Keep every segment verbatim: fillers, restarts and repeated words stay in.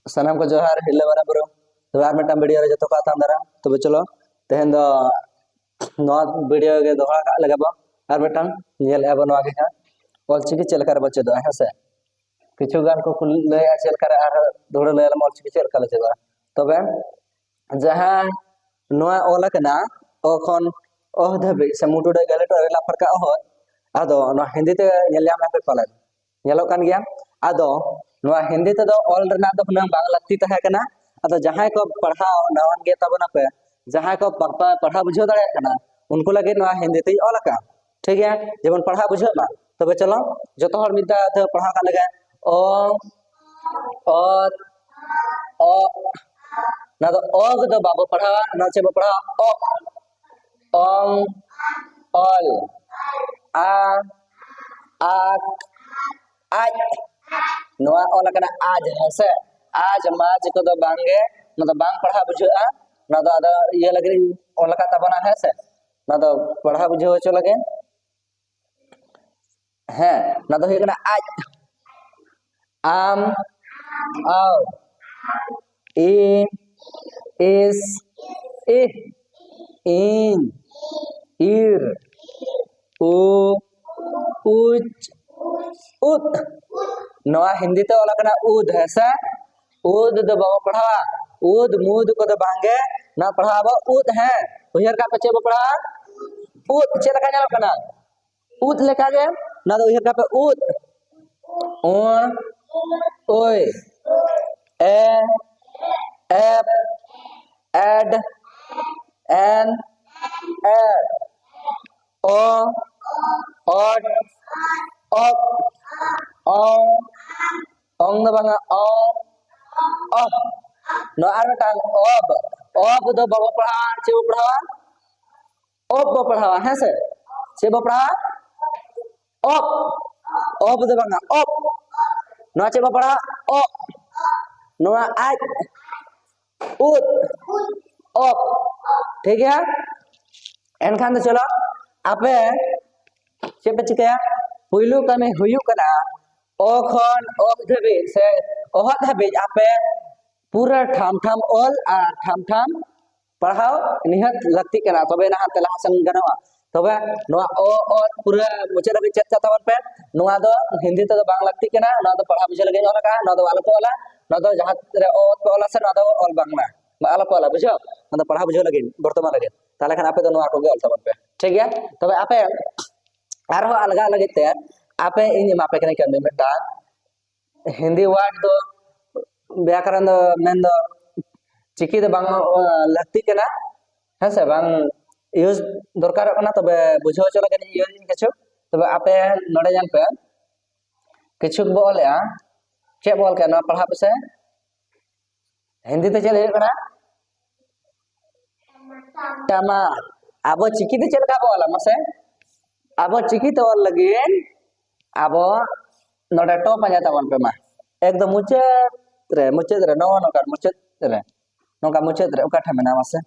ᱥᱟᱱᱟᱢ ᱠᱚ ᱡᱚᱦᱟᱨ, ᱦᱤᱨᱞᱟᱹ ᱢᱟᱨᱟᱝ ᱵᱩᱨᱩ᱾ ᱛᱚᱵᱮ ᱟᱨ ᱢᱤᱫᱴᱟᱝ ᱵᱷᱤᱰᱤᱭᱳ ᱨᱮ ᱡᱚᱛᱚ ᱠᱚ ᱟᱛᱟᱝ ᱫᱟᱨᱟᱢ᱾ ᱛᱚᱵᱮ ᱪᱚᱞᱚ, ᱛᱮᱦᱮᱧ ᱫᱚ ᱱᱚᱣᱟ ᱵᱷᱤᱰᱤᱭᱳ ᱜᱮ ᱫᱚᱦᱲᱟ ᱠᱟᱜ ᱞᱮᱜᱮ ᱵᱚ᱾ ᱟᱨ ᱢᱤᱫᱴᱟᱝ ᱧᱮᱞᱮᱜᱼᱟ ᱵᱚ ᱱᱚᱣᱟ ᱜᱮ ᱦᱟᱸᱜ, ᱚᱞᱪᱤᱠᱤ ᱪᱮᱫ ᱞᱮᱠᱟ ᱨᱮᱵᱚ ᱪᱮᱫᱚᱜᱼᱟ, ᱦᱮᱸ ᱥᱮ? ᱠᱤᱪᱷᱩ ᱜᱟᱱ ᱠᱚ ᱠᱩᱞᱤ ᱞᱟᱹᱭᱟ ᱪᱮᱫ ᱞᱮᱠᱟ ᱨᱮ, ᱟᱨ ᱫᱚᱦᱲᱟ ᱞᱟᱹᱭ ᱟᱞᱮ ᱚᱞᱪᱤᱠᱤ ᱪᱮᱫ ᱞᱮᱠᱟ ᱞᱮ ᱪᱮᱫᱚᱜᱼᱟ᱾ ᱛᱚᱵᱮ ᱡᱟᱦᱟᱸ ᱱᱚᱣᱟ ᱚᱞ ᱟᱠᱟᱱᱟ, ᱚ ᱠᱷᱚᱱ ᱚᱦ ᱫᱷᱟᱹᱵᱤᱡ ᱥᱮ ᱢᱩ ᱴᱩᱰᱟᱹᱜ ᱜᱟᱹᱦᱞᱟᱹ ᱴᱩᱰᱟᱹᱜ ᱨᱮᱞᱟ ᱯᱷᱟᱨᱠᱟ ᱚᱦᱚᱫ, ᱟᱫᱚ ᱱᱚᱣᱟ ᱦᱤᱱᱫᱤ ᱛᱮ ᱧᱮᱞ ᱧᱟᱢ ᱞᱮᱱᱟ ᱯᱮ ᱯᱟᱞᱮᱱ, ᱧᱮᱞᱚᱜ ᱠᱟᱱ ᱜᱮᱭᱟ᱾ ᱟᱫᱚ ᱱᱚᱣᱟ ᱦᱤᱱᱫᱤ ᱛᱮᱫᱚ ᱚᱞ ᱨᱮᱱᱟᱜ ᱫᱚ ᱦᱩᱱᱟᱹᱝ ᱵᱟᱝ ᱞᱟᱹᱠᱛᱤ ᱛᱟᱦᱮᱸ ᱠᱟᱱᱟ᱾ ᱟᱫᱚ ᱡᱟᱦᱟᱸᱭ ᱠᱚ ᱯᱟᱲᱦᱟᱣ ᱱᱟᱣᱟᱱ ᱜᱮ ᱛᱟᱵᱚᱱᱟ ᱯᱮ, ᱡᱟᱦᱟᱸᱭ ᱠᱚ ᱵᱟᱯᱮ ᱯᱟᱲᱦᱟᱣ ᱵᱩᱡᱷᱟᱹᱣ ᱫᱟᱲᱮᱭᱟᱜ ᱠᱟᱱᱟ, ᱩᱱᱠᱩ ᱞᱟᱹᱜᱤᱫ ᱱᱚᱣᱟ ᱦᱤᱱᱫᱤ ᱛᱮᱧ ᱚᱞ ᱟᱠᱟᱫᱼᱟ, ᱴᱷᱤᱠ ᱜᱮᱭᱟ, ᱡᱮᱢᱚᱱ ᱯᱟᱲᱦᱟᱣ ᱵᱩᱡᱷᱟᱹᱜ ᱢᱟ᱾ ᱛᱚᱵᱮ ᱪᱚᱞᱚ, ᱡᱚᱛᱚ ᱦᱚᱲ ᱢᱤᱫ ᱫᱷᱟᱣ ᱛᱮ ᱯᱟᱲᱦᱟᱣ ᱠᱟᱜ ᱞᱮᱜᱮ᱾ ᱚ, ᱚᱛ, ᱚ᱾ ᱱᱚᱣᱟ ᱫᱚ ᱚ ᱫᱚ ᱵᱟᱵᱚ ᱯᱟᱲᱦᱟᱣᱟ, ᱱᱚᱣᱟ ᱪᱮᱫ ᱵᱚ ᱯᱟᱲᱦᱟᱣᱟ? ᱚ, ᱚᱝ, ᱚᱞ, ᱟ, ᱟᱠ, ᱟᱡ᱾ ᱱᱚᱣᱟ ᱚᱞ ᱟᱠᱟᱱᱟ ᱟᱡ, ᱦᱮᱸ ᱥᱮ? ᱟᱡ ᱢᱟᱡᱽ ᱠᱚᱫᱚ ᱵᱟᱝ ᱜᱮ, ᱱᱚᱣᱟ ᱫᱚ ᱵᱟᱝ ᱯᱟᱲᱦᱟᱣ ᱵᱩᱡᱷᱟᱹᱜᱼᱟ᱾ ᱱᱚᱣᱟ ᱫᱚ ᱟᱫᱚ ᱤᱭᱟᱹ ᱞᱟᱹᱜᱤᱫ ᱤᱧ ᱚᱞ ᱟᱠᱟᱫ ᱛᱟᱵᱚᱱᱟ, ᱦᱮᱸ ᱥᱮ? ᱱᱚᱣᱟ ᱫᱚ ᱯᱟᱲᱦᱟᱣ ᱵᱩᱡᱷᱟᱹᱣ ᱦᱚᱪᱚ ᱞᱟᱹᱜᱤᱫ᱾ ᱦᱮᱸ, ᱱᱚᱣᱟ ᱫᱚ ᱦᱩᱭᱩᱜ ᱠᱟᱱᱟ ᱟᱡ, ᱟᱢ, ᱟᱣ, ᱤ, ᱤᱥ, ᱤᱦ, ᱤᱧ, ᱤᱨ, ᱩ, ᱩᱪ, ᱩᱫ᱾ ᱱᱚᱣᱟ ᱦᱤᱱᱫᱤ ᱛᱮ ᱚᱞ ᱟᱠᱟᱱᱟ ᱩᱫ, ᱦᱮᱸ ᱥᱮ? ᱩᱫ ᱫᱚ ᱵᱟᱵᱚ ᱯᱟᱲᱦᱟᱣᱟ, ᱩᱫ ᱢᱩᱫ ᱠᱚᱫᱚ ᱵᱟᱝ ᱜᱮ, ᱱᱚᱣᱟ ᱯᱟᱲᱦᱟᱣ ᱟᱵᱚ ᱩᱫ᱾ ᱦᱮᱸ, ᱩᱭᱦᱟᱹᱨ ᱠᱟᱜ ᱯᱮ ᱪᱮᱫ ᱵᱚ ᱯᱟᱲᱦᱟᱣᱟ? ᱩᱫ ᱪᱮᱫ ᱞᱮᱠᱟ ᱧᱮᱞᱚᱜ ᱠᱟᱱᱟ? ᱩᱫ ᱞᱮᱠᱟ ᱜᱮ, ᱱᱚᱣᱟ ᱫᱚ ᱩᱭᱦᱟᱹᱨ ᱠᱟᱜ ᱯᱮ, ᱩᱫ, ᱩ, ᱩᱭ, ᱮ, ᱮᱯ, ᱮᱰ, ᱮᱱ, ᱮᱰ, ᱚ, ᱚᱴ, ᱚᱯ, ᱚᱝ, ᱚᱝ ᱫᱚ ᱵᱟᱝᱟ, ᱚ, ᱚᱯ᱾ ᱱᱚᱣᱟ ᱟᱨ ᱢᱤᱫᱴᱟᱝ ᱚᱵ᱾ ᱚᱵ ᱫᱚ ᱵᱟᱵᱚ ᱯᱟᱲᱦᱟᱣᱟ, ᱪᱮᱫ ᱵᱚ ᱯᱟᱲᱦᱟᱣᱟ? ᱚᱯ ᱵᱚ ᱯᱟᱲᱦᱟᱣᱟ, ᱦᱮᱸ ᱥᱮ? ᱪᱮᱫ ᱵᱚ ᱯᱟᱲᱦᱟᱣᱟ? ᱚᱯ᱾ ᱚᱯ ᱫᱚ ᱵᱟᱝᱟ, ᱚᱯ᱾ ᱱᱚᱣᱟ ᱪᱮᱫ ᱵᱚ ᱯᱟᱲᱦᱟᱣᱟ? ᱚᱯ᱾ ᱱᱚᱣᱟ ᱟᱡ, ᱩᱫ, ᱚᱯ᱾ ᱴᱷᱤᱠ ᱜᱮᱭᱟ? ᱮᱱᱠᱷᱟᱱ ᱫᱚ ᱪᱚᱞᱚ, ᱟᱯᱮ ᱪᱮᱫ ᱯᱮ ᱪᱤᱠᱟᱹᱭᱟ? ᱯᱩᱭᱞᱩ ᱠᱟᱹᱢᱤ ᱦᱩᱭᱩᱜ ᱠᱟᱱᱟ, ᱚ ᱠᱷᱚᱱ ᱚ ᱫᱷᱟᱹᱵᱤᱡ ᱥᱮ ᱚᱦᱚᱫ ᱫᱷᱟᱹᱵᱤᱡ ᱟᱯᱮ ᱯᱩᱨᱟᱹ ᱴᱷᱟᱢ ᱴᱷᱟᱢ ᱚᱞ ᱟᱨ ᱴᱷᱟᱢ ᱴᱷᱟᱢ ᱯᱟᱲᱦᱟᱣ ᱱᱤᱦᱟᱹᱛ ᱞᱟᱹᱠᱛᱤᱜ ᱠᱟᱱᱟ, ᱛᱚᱵᱮ ᱱᱟᱦᱟᱜ ᱛᱮ ᱞᱟᱦᱟ ᱥᱮᱱ ᱜᱟᱱᱚᱜᱼᱟ᱾ ᱛᱚᱵᱮ ᱱᱚᱣᱟ ᱚ ᱚᱛ ᱯᱩᱨᱟᱹ ᱢᱩᱪᱟᱹᱫ ᱫᱷᱟᱹᱵᱤᱡ ᱪᱮᱫ ᱠᱟᱜ ᱛᱟᱵᱚᱱ ᱯᱮ᱾ ᱱᱚᱣᱟ ᱫᱚ ᱦᱤᱱᱫᱤ ᱛᱮᱫᱚ ᱵᱟᱝ ᱞᱟᱹᱠᱛᱤᱜ ᱠᱟᱱᱟ, ᱱᱚᱣᱟ ᱫᱚ ᱯᱟᱲᱦᱟᱣ ᱵᱩᱡᱷᱟᱹᱣ ᱞᱟᱹᱜᱤᱫ ᱤᱧ ᱚᱞ ᱟᱠᱟᱫᱼᱟ᱾ ᱱᱚᱣᱟ ᱫᱚ ᱟᱞᱚ ᱯᱮ ᱚᱞᱟ, ᱱᱚᱣᱟ ᱫᱚ ᱡᱟᱦᱟᱸ ᱨᱮ ᱚ ᱚᱛ ᱯᱮ ᱚᱞᱟ ᱥᱮ, ᱱᱚᱣᱟ ᱫᱚ ᱚᱞ ᱵᱟᱝ ᱢᱟ, ᱵᱟ, ᱟᱞᱚ ᱯᱮ ᱚᱞᱟ, ᱵᱩᱡᱷᱟᱹᱣ? ᱱᱚᱣᱟ ᱫᱚ ᱯᱟᱲᱦᱟᱣ ᱵᱩᱡᱷᱟᱹᱣ ᱞᱟᱹᱜᱤᱫ, ᱵᱚᱨᱛᱚᱢᱟᱱ ᱞᱟᱹᱜᱤᱫ᱾ ᱛᱟᱦᱚᱞᱮ ᱠᱷᱟᱱ ᱟᱯᱮ ᱫᱚ ᱱᱚᱣᱟ ᱠᱚᱜᱮ ᱚᱞ ᱛᱟᱵᱚᱱ ᱯᱮ, ᱴᱷᱤᱠ ᱜᱮᱭᱟ? ᱛᱚᱵᱮ ᱟᱯᱮ ᱟᱨᱦᱚᱸ ᱟᱞᱜᱟ ᱞᱟᱹᱜᱤᱫ ᱛᱮ ᱟᱯᱮ ᱤᱧ ᱮᱢᱟ ᱯᱮ ᱠᱟᱹᱱᱟᱹᱧ ᱠᱟᱹᱢᱤ ᱢᱤᱫᱴᱟᱝ᱾ ᱦᱤᱱᱫᱤ ᱣᱟᱨᱰ ᱫᱚ ᱵᱮᱭᱟᱠᱚᱨᱚᱱ ᱫᱚ ᱢᱮᱱᱫᱚ ᱪᱤᱠᱤ ᱫᱚ ᱵᱟᱝ, ᱟ, ᱞᱟᱹᱠᱛᱤᱜ ᱠᱟᱱᱟ, ᱦᱮᱸ ᱥᱮ ᱵᱟᱝ? ᱤᱭᱩᱡᱽ ᱫᱚᱨᱠᱟᱨᱚᱜ ᱠᱟᱱᱟ, ᱛᱚᱵᱮ ᱵᱩᱡᱷᱟᱹᱣ ᱦᱚᱪᱚ ᱞᱟᱹᱜᱤᱫ ᱤᱧ ᱤᱭᱩᱡᱽ ᱤᱧ ᱠᱤᱪᱷᱩ᱾ ᱛᱚᱵᱮ ᱟᱯᱮ ᱱᱚᱰᱮ ᱧᱮᱞ ᱯᱮ, ᱠᱤᱪᱷᱩ ᱵᱚ ᱚᱞᱮᱜᱼᱟ᱾ ᱪᱮᱫ ᱵᱚ ᱚᱞ ᱠᱮᱜᱼᱟ? ᱱᱚᱣᱟ ᱯᱟᱲᱦᱟᱜ ᱯᱮᱥᱮ᱾ ᱦᱤᱱᱫᱤ ᱛᱮ ᱪᱮᱫ ᱦᱩᱭᱩᱜ ᱠᱟᱱᱟ? ᱴᱟᱢᱟᱠ᱾ ᱟᱵᱚ ᱪᱤᱠᱤ ᱛᱮ ᱪᱮᱫ ᱞᱮᱠᱟ ᱵᱚ ᱚᱞᱟ ᱢᱟᱥᱮ? ᱟᱵᱚ ᱪᱤᱠᱤ ᱛᱮ ᱚᱞ ᱞᱟᱹᱜᱤᱫ ᱟᱵᱚ ᱱᱚᱰᱮ ᱴᱚ ᱯᱟᱸᱡᱟ ᱛᱟᱵᱚᱱ ᱯᱮ ᱢᱟ᱾ ᱮᱠᱫᱚᱢ ᱢᱩᱪᱟᱹᱫ ᱨᱮ, ᱢᱩᱪᱟᱹᱫ ᱨᱮ, ᱱᱚᱜᱼᱚ ᱱᱚᱝᱠᱟ ᱢᱩᱪᱟᱹᱫ ᱨᱮ, ᱱᱚᱝᱠᱟ ᱢᱩᱪᱟᱹᱫ ᱨᱮ ᱚᱠᱟ ᱴᱷᱮᱱ ᱢᱮᱱᱟᱜᱼᱟ ᱢᱟᱥᱮ?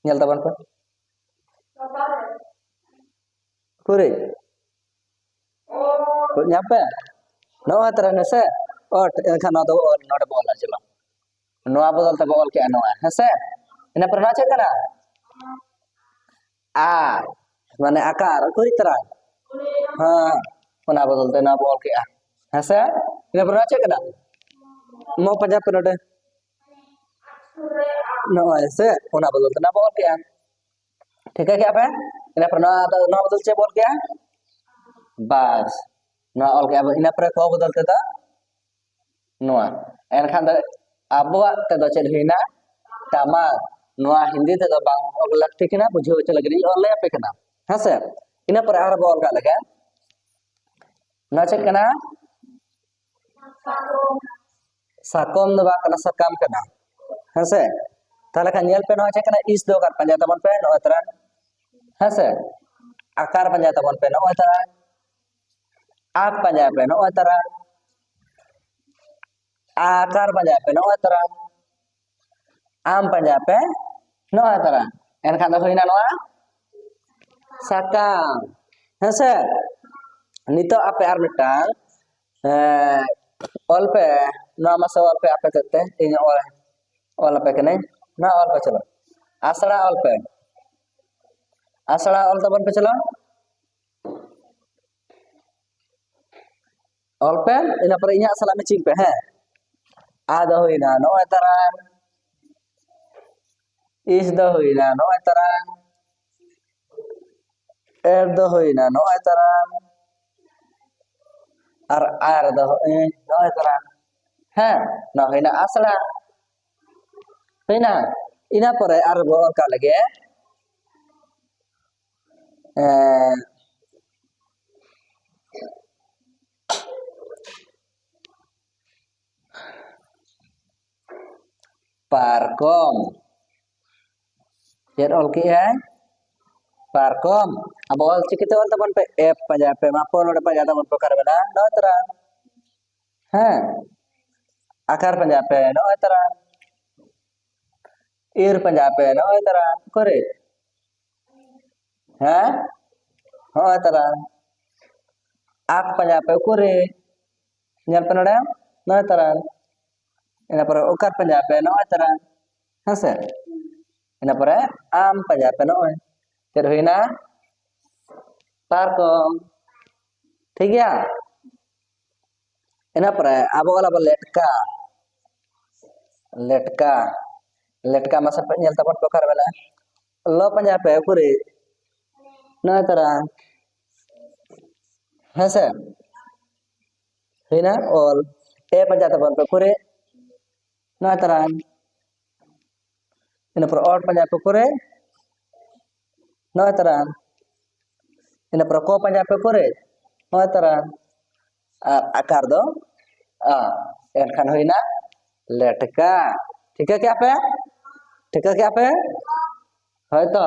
ᱧᱮᱞ ᱛᱟᱵᱚᱱ ᱯᱮ᱾ ᱩᱠᱩᱨᱤᱡ? ᱵᱩᱡᱽ ᱧᱟᱢ ᱯᱮ? ᱱᱚᱜᱼᱚᱭ ᱛᱚᱨᱟ ᱦᱮᱸ ᱥᱮ? ᱚ, ᱮᱱᱠᱷᱟᱱ ᱱᱚᱣᱟ ᱫᱚ ᱚᱞ, ᱱᱚᱰᱮ ᱵᱚ ᱚᱞᱟ, ᱪᱚᱞᱚ᱾ ᱱᱚᱣᱟ ᱵᱚᱫᱚᱞ ᱛᱮᱵᱚ ᱚᱞ ᱠᱮᱜᱼᱟ ᱱᱚᱣᱟ, ᱦᱮᱸ ᱥᱮ? ᱤᱱᱟᱹ ᱯᱚᱨᱮ ᱱᱚᱣᱟ ᱪᱮᱫ ᱠᱟᱱᱟ? ᱟᱨ, ᱢᱟᱱᱮ ᱟᱠᱟᱨ, ᱩᱠᱩᱨᱤᱡ ᱛᱚᱨᱟ? ᱦᱮᱸ, ᱚᱱᱟ ᱵᱚᱫᱚᱞ ᱛᱮ ᱱᱚᱣᱟ ᱵᱚ ᱚᱞ ᱠᱮᱜᱼᱟ, ᱦᱮᱸ ᱥᱮ? ᱤᱱᱟᱹ ᱯᱚᱨᱮ ᱱᱚᱣᱟ ᱪᱮᱫ ᱠᱟᱱᱟ? ᱢᱚ ᱯᱟᱸᱡᱟ ᱯᱮ ᱱᱚᱰᱮ᱾ ᱱᱚᱜᱼᱚᱭ ᱥᱮ, ᱚᱱᱟ ᱵᱚᱫᱚᱞ ᱛᱮ ᱱᱚᱣᱟ ᱵᱚ ᱚᱞ ᱠᱮᱜᱼᱟ᱾ ᱴᱷᱤᱠᱟᱹ ᱠᱮᱜᱼᱟ ᱯᱮ? ᱤᱱᱟᱹ ᱯᱚᱨᱮ ᱱᱚᱣᱟ ᱫᱚ, ᱱᱚᱣᱟ ᱵᱚᱫᱚᱞ ᱪᱮᱫ ᱵᱚ ᱚᱞ ᱠᱮᱜᱼᱟ? ᱵᱟᱥ, ᱱᱚᱣᱟ ᱚᱞ ᱠᱮᱜᱼᱟ ᱵᱚ᱾ ᱤᱱᱟᱹ ᱯᱚᱨᱮ ᱠᱚ ᱵᱚᱫᱚᱞ ᱛᱮᱫᱚ ᱱᱚᱣᱟ᱾ ᱮᱱᱠᱷᱟᱱ ᱫᱚ ᱟᱵᱚᱣᱟᱜ ᱛᱮᱫᱚ ᱪᱮᱫ ᱦᱩᱭᱱᱟ? ᱴᱟᱢᱟᱠ᱾ ᱱᱚᱣᱟ ᱦᱤᱱᱫᱤ ᱛᱮᱫᱚ ᱵᱟᱝ ᱚᱞ ᱞᱟᱹᱠᱛᱤ ᱠᱟᱱᱟ, ᱵᱩᱡᱷᱟᱹᱣ ᱦᱚᱪᱚ ᱞᱟᱹᱜᱤᱫ ᱤᱧ ᱚᱞ ᱞᱟᱹᱭ ᱟᱯᱮ ᱠᱟᱱᱟ, ᱦᱮᱸ ᱥᱮ? ᱤᱱᱟᱹ ᱯᱚᱨᱮ ᱟᱨᱦᱚᱸ ᱵᱚ ᱚᱞ ᱠᱟᱜ ᱞᱮᱜᱮ᱾ ᱱᱚᱣᱟ ᱪᱮᱫ ᱠᱟᱱᱟ? ᱥᱟᱠᱚᱢ ᱫᱚ ᱵᱟᱝ ᱠᱟᱱᱟ, ᱥᱟᱠᱟᱢ ᱠᱟᱱᱟ, ᱦᱮᱸ ᱥᱮ? ᱛᱟᱦᱚᱞᱮ ᱠᱷᱟᱱ ᱧᱮᱞ ᱯᱮ, ᱱᱚᱣᱟ ᱪᱮᱫ ᱠᱟᱱᱟ? ᱤᱥ ᱫᱚ ᱚᱠᱟᱨ ᱯᱟᱸᱡᱟ ᱛᱟᱵᱚᱱ ᱯᱮ, ᱱᱚᱜᱼᱚᱭ ᱛᱚᱨᱟ, ᱦᱮᱸ ᱥᱮ? ᱟᱠᱟᱨ ᱯᱟᱸᱡᱟ ᱛᱟᱵᱚᱱ ᱯᱮ, ᱱᱚᱜᱼᱚᱭ ᱛᱚᱨᱟ᱾ ᱟᱠ ᱯᱟᱸᱡᱟ ᱯᱮ, ᱱᱚᱜᱼᱚᱭ ᱛᱚᱨᱟ᱾ ᱟᱠᱟᱨ ᱯᱟᱸᱡᱟ ᱯᱮ, ᱱᱚᱜᱼᱚᱭ ᱛᱚᱨᱟ᱾ ᱟᱢ ᱯᱟᱸᱡᱟ ᱯᱮ, ᱱᱚᱜᱼᱚᱭ ᱛᱚᱨᱟ᱾ ᱮᱱᱠᱷᱟᱱ ᱫᱚ ᱦᱩᱭᱱᱟ ᱱᱚᱣᱟ ᱥᱟᱠᱟᱢ, ᱦᱮᱸ ᱥᱮ? ᱱᱤᱛᱚᱜ ᱟᱯᱮ ᱟᱨ ᱢᱤᱫᱴᱟᱝ, ᱮᱸ, ᱚᱞ ᱯᱮ, ᱱᱚᱣᱟ ᱢᱟᱥᱮ ᱚᱞ ᱯᱮ ᱟᱯᱮ ᱛᱮᱫ ᱛᱮ, ᱤᱧ ᱚᱞ, ᱚᱞ ᱟᱯᱮ ᱠᱟᱹᱱᱟᱹᱧ᱾ ᱱᱚᱣᱟ ᱚᱞ ᱯᱮ ᱪᱚᱞᱚ, ᱟᱥᱲᱟ ᱚᱞ ᱯᱮ, ᱟᱥᱲᱟ ᱚᱞ ᱛᱟᱵᱚᱱ ᱯᱮ ᱪᱚᱞᱚ᱾ ᱚᱞ ᱯᱮ, ᱤᱱᱟᱹ ᱯᱚᱨᱮ ᱤᱧᱟᱹᱜ ᱥᱟᱞᱟᱜ ᱢᱮᱪᱤᱝ ᱯᱮ, ᱦᱮᱸ᱾ ᱟ ᱫᱚ ᱦᱩᱭᱱᱟ ᱱᱚᱜᱼᱚᱭ ᱛᱟᱨᱟᱝ, ᱤᱥ ᱫᱚ ᱦᱩᱭᱱᱟ ᱱᱚᱜᱼᱚᱭ ᱛᱟᱨᱟᱝ, ᱮᱨ ᱫᱚ ᱦᱩᱭᱱᱟ ᱱᱚᱜᱼᱚᱭ ᱛᱟᱨᱟᱝ, ᱟᱨ ᱟᱨ ᱫᱚ ᱦᱩᱭ ᱱᱚᱜᱼᱚᱭ ᱛᱟᱨᱟᱝ, ᱦᱮᱸ᱾ ᱱᱚᱣᱟ ᱦᱩᱭᱱᱟ ᱟᱥᱲᱟ, ᱦᱩᱭᱱᱟ᱾ ᱤᱱᱟᱹ ᱯᱚᱨᱮ ᱟᱨ ᱵᱚ ᱚᱱᱠᱟ ᱞᱮᱜᱮ, ᱮᱸ, ᱯᱟᱨᱠᱚᱢ᱾ ᱪᱮᱫ ᱚᱞ ᱠᱮᱜᱼᱟᱭ? ᱯᱟᱨᱠᱚᱢ᱾ ᱟᱵᱚ ᱚᱞ ᱪᱤᱠᱤᱛᱮ ᱚᱞ ᱛᱟᱵᱚᱱ ᱯᱮ, ᱮᱯ ᱯᱟᱸᱡᱟ ᱯᱮ, ᱢᱟ ᱯᱷᱳᱱ ᱱᱚᱰᱮ ᱯᱟᱸᱡᱟ ᱛᱟᱵᱚᱱ ᱯᱮ, ᱚᱠᱟᱨᱮ ᱢᱮᱱᱟᱜᱼᱟ? ᱱᱚᱜᱼᱚᱭ ᱛᱟᱨᱟᱝ᱾ ᱦᱮᱸ, ᱟᱠᱟᱨ ᱯᱟᱸᱡᱟ ᱯᱮ, ᱱᱚᱜᱼᱚᱭ ᱛᱟᱨᱟᱝ᱾ ᱤᱨ ᱯᱟᱸᱡᱟ ᱯᱮ, ᱱᱚᱜᱼᱚᱭ ᱛᱟᱨᱟᱝ᱾ ᱚᱠᱟᱨᱮ? ᱦᱮᱸ, ᱱᱚᱜᱼᱚᱭ ᱛᱟᱨᱟᱝ᱾ ᱟᱠ ᱯᱟᱸᱡᱟ ᱯᱮ, ᱚᱠᱟᱨᱮ? ᱧᱮᱞ ᱯᱮ ᱱᱚᱰᱮ, ᱱᱚᱜᱼᱚᱭ ᱛᱟᱨᱟᱝ᱾ ᱤᱱᱟᱹ ᱯᱚᱨᱮ ᱚᱠᱟᱨ ᱯᱟᱸᱡᱟ ᱯᱮ, ᱱᱚᱜᱼᱚᱭ ᱛᱟᱨᱟᱝ᱾ ᱦᱮᱸ ᱥᱮ? ᱤᱱᱟᱹ ᱯᱚᱨᱮ ᱟᱢ ᱯᱟᱸᱡᱟ ᱯᱮ, ᱱᱚᱜᱼᱚᱭ᱾ ᱪᱮᱫ ᱦᱩᱭᱱᱟ? ᱯᱟᱨᱠᱚᱢ᱾ ᱴᱷᱤᱠ ᱜᱮᱭᱟ? ᱤᱱᱟᱹ ᱯᱚᱨᱮ ᱟᱵᱚ ᱚᱞ ᱟᱵᱚ ᱞᱮᱴᱠᱟ᱾ ᱞᱮᱴᱠᱟ᱾ ᱞᱮᱴᱠᱟ ᱢᱟᱥᱮ ᱯᱮ ᱧᱮᱞ ᱛᱟᱵᱚᱱ ᱯᱮ, ᱚᱠᱟᱨᱮ ᱢᱮᱱᱟᱜᱼᱟ? ᱞᱚ ᱯᱟᱸᱡᱟ ᱯᱮ, ᱚᱠᱟᱨᱮ? ᱱᱚᱜᱼᱚᱭ ᱛᱟᱨᱟᱝ᱾ ᱦᱮᱸ ᱥᱮ? ᱦᱩᱭᱱᱟ ᱚᱞ᱾ ᱮ ᱯᱟᱸᱡᱟ ᱛᱟᱵᱚᱱ ᱯᱮ, ᱚᱠᱟᱨᱮ? ᱱᱚᱜᱼᱚᱭ ᱛᱟᱨᱟᱝ᱾ ᱤᱱᱟᱹ ᱯᱚᱨᱮ ᱚᱴ ᱯᱟᱸᱡᱟ ᱯᱮ, ᱚᱠᱟᱨᱮ? ᱱᱚᱜᱼᱚᱭ ᱛᱟᱨᱟᱝ᱾ ᱤᱱᱟᱹ ᱯᱚᱨᱮ ᱠᱚ ᱯᱟᱸᱡᱟ ᱯᱮ, ᱚᱠᱟᱨᱮ? ᱱᱚᱜᱼᱚᱭ ᱛᱟᱨᱟᱝ᱾ ᱟᱨ ᱟᱠᱟᱨ ᱫᱚ ᱟ᱾ ᱮᱱᱠᱷᱟᱱ ᱦᱩᱭᱱᱟ ᱞᱮᱴᱠᱟ᱾ ᱴᱷᱤᱠᱟᱹ ᱠᱮᱜᱼᱟ ᱯᱮ? ᱴᱷᱤᱠᱟᱹ ᱠᱮᱜᱼᱟ ᱯᱮ? ᱦᱳᱭ ᱛᱚ᱾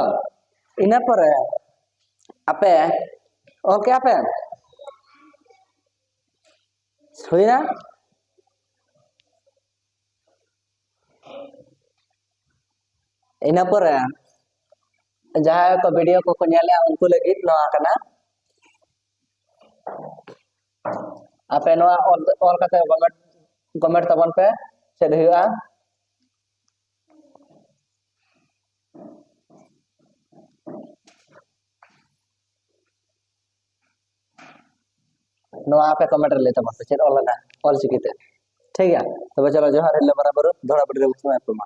ᱤᱱᱟᱹ ᱯᱚᱨᱮ ᱟᱯᱮ ᱚᱞ ᱠᱮᱜᱼᱟ ᱯᱮ? ᱦᱩᱭᱱᱟ? ᱤᱱᱟᱹ ᱯᱚᱨᱮ ᱡᱟᱦᱟᱸᱭ ᱠᱚ ᱵᱷᱤᱰᱤᱭᱳ ᱠᱚᱠᱚ ᱧᱮᱞᱮᱜᱼᱟ, ᱩᱱᱠᱩ ᱞᱟᱹᱜᱤᱫ ᱱᱚᱣᱟ ᱠᱟᱱᱟ᱾ ᱟᱯᱮ ᱱᱚᱣᱟ ᱚᱞ, ᱚᱞ ᱠᱟᱛᱮ ᱠᱚᱢᱮᱱᱴ ᱠᱚᱢᱮᱱᱴ ᱛᱟᱵᱚᱱ ᱯᱮ, ᱪᱮᱫ ᱦᱩᱭᱩᱜᱼᱟ᱾ ᱱᱚᱣᱟ ᱟᱯᱮ ᱠᱚᱢᱮᱱᱴ ᱨᱮ ᱞᱟᱹᱭ ᱛᱟᱵᱚᱱ ᱯᱮ, ᱪᱮᱫ ᱚᱞ ᱞᱮᱱᱟ ᱚᱞ ᱪᱤᱠᱤ ᱛᱮ᱾ ᱴᱷᱤᱠ ᱜᱮᱭᱟ, ᱛᱚᱵᱮ ᱪᱚᱞᱚ, ᱡᱚᱦᱟᱨ, ᱦᱤᱨᱞᱟᱹ ᱢᱟᱨᱟᱝ ᱵᱩᱨᱩ, ᱫᱚᱦᱲᱟ ᱵᱩᱴᱟᱹ ᱨᱮ ᱵᱚᱱ ᱧᱟᱯᱟᱢᱟ᱾